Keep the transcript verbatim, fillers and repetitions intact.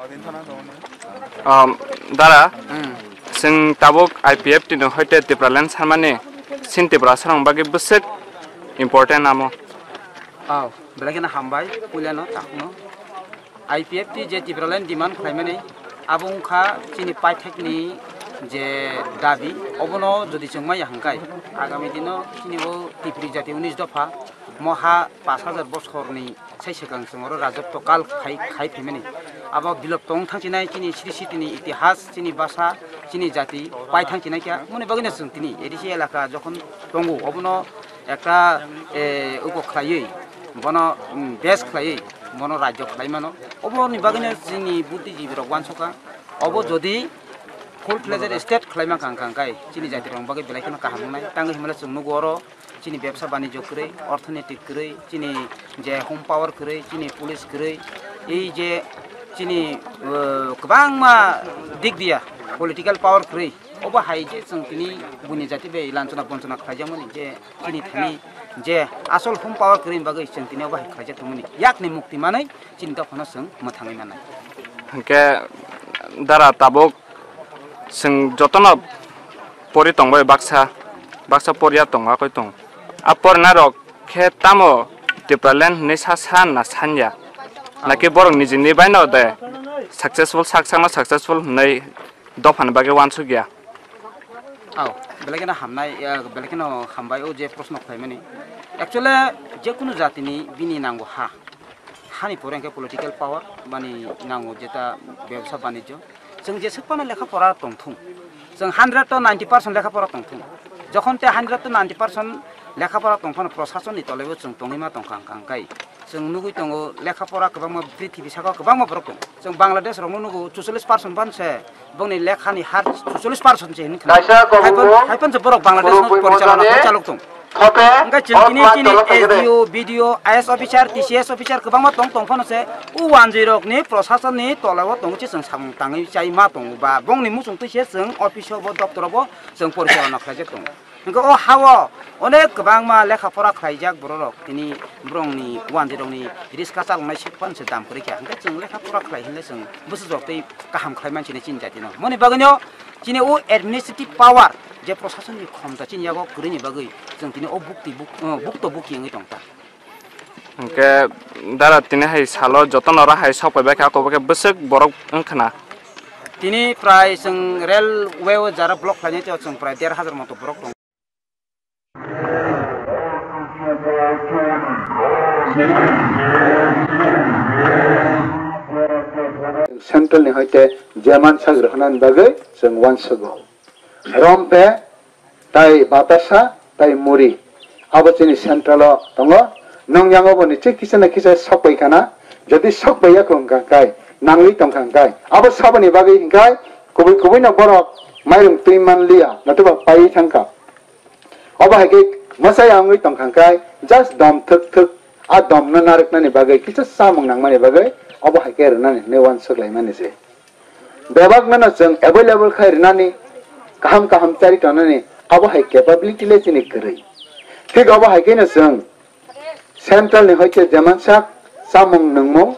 Um, dara, hmm, chwng tabuk I P F T ni hoite Tipraland sanmani sin Tiprasarok bagwi bwswk important amo. Oh, belai kheno hambai, puilano, takhukno. I P F T je Tipraland demand khlaimani, abo wngkha chini paithakni je dabi, obono jodi chwng maya hwnkhe, agami dino chini o Tipri jati unis dopha, moha pash hajar bosorni sai swkang chwng oro rajotw kal khai, khai phaimani. Abo bilop tong thang chinai chini sri sitini itihas, chini basa, chini jati pai thang chinai kha. Moni bagwino chwng tini A D C elaka jokhon tongo, obono ekta, eh, uko khlaiwi, bono, mm, base khlaiwi, bono rajyo khlai mano. Oboni bagwino chini buddhijibi rok uansukha. Obo jodi full fledged state khlai mankha hwnkha hwnkhe chini jati rok bagwi belai kheno kaham wngnai. Tangwi hwnmale chwng nugo oro chini bebsa banijyo kwrwi, orthonetik kwrwi, chini je home power kwrwi, chini police kwrwi, ei je chini, uh, kwbangma dik diya political power kwrwi, obo hai je chwng tini buini jati bai lanchana bonchana khlaijakmani je chini thani je asol home power kwrwi bagwi chwng tini obo hai khlaijak tongmani yakni mukti manwi chini dophano chwng mwthangwi mannai. Hwnkhe dara tabuk chwng jotono pori tongbai baksa, baksa poriya tongo, akoi tong. A porinai rok khe tamo Tipraland hinwi sa sa na sanya. Naki borok nijini baino de successful, sak sakno successful hinwi dophani bagwi uansukya. Aw, belai kheno hamnai, eh, belai kheno hambai o je proshno khlaimani. Actually, je kunu jatini bini nango ha. Hani pore hwnkhe political power, bani nango jeta bebsa banijyo. Chwng jeswk phano lekha pora tongthung. Chwng hundred to ninety percent lekha pora tongthung. Jokhon te hundred to ninety percent lekha pora tongphano prosasonni tolaibo chwng tongwi ma tongkha hwnkha hwnkhe. Chwng nugwi tongo lekha pora kwbangma prithibi saka kwbangma borok tongo. Chwng Bangladesh rokno nugo chuchollis percent ban se bongni lekhani har chuchollis percent se hinwi khna. Kaisa kobo Haiphano, bo haiphano se borok Bangladesh no porichalo na chalok tong. Hwnkhe chwng tini chini S D O, B D O, I A S officer, T C S officer kwbangma tong tong phano se o wanjwi rokni prosasonni tolao tongo se chwng samung tangwi chai ma tongo ba bongni muchung twi se chwng office o bo doptor o bo chwng porichalona khlaijak tongo. Hwnkhe o ha-o onek kwbangma lekha pora khlaijak bororok tini borokni wanjwi rokni risk kachal wngnai se phano se dam kwrwi kha. Hwnkhe chwng lekha pora khlai hinle chwng bwswk rok tei kaham khlai man sini chini jatino. Moni bagwino chini o administrative power je prosasonni khomta chini yago kwrwini bagwi chwng tini o bukti buk-, o bukto bukti wngwi tongkha. Hwnkhe dara tini hai salo jotono ra hai sok pai bai kha, abo khe bwswk borok wng khna. Tini prai chwng railway o jara block khlainai tei chwng prai der hajar moto borok tongo. Central ni hoite jeman sagra hwnani bagwi chwng uansugo. Rompe tai batasa tai muri abo chini central o tongo. Nwng yang obo ni chik kisa na kisa sokpai khana, jodi sokpai ya khong kha khai nangwi tong kha khai abo saboni bagwi hwnkhe kubui kubui no borok mairung twi man liya nothuba pai thang kha. Obo hai khe mwsai wngwi tong kha khai just dom thwk thwk a dom no narwknani bagwi kisa samung nangmani bagwi obo hai khe rwnani hwnwi uansuk lai mani se. Bebak no chwng available khai rwnani, kaham kaham chari tongnani, abo hai capability le chini kwrwi. Thik abo hai khe no chwng central ni hoite jeman sak chamung nungmung.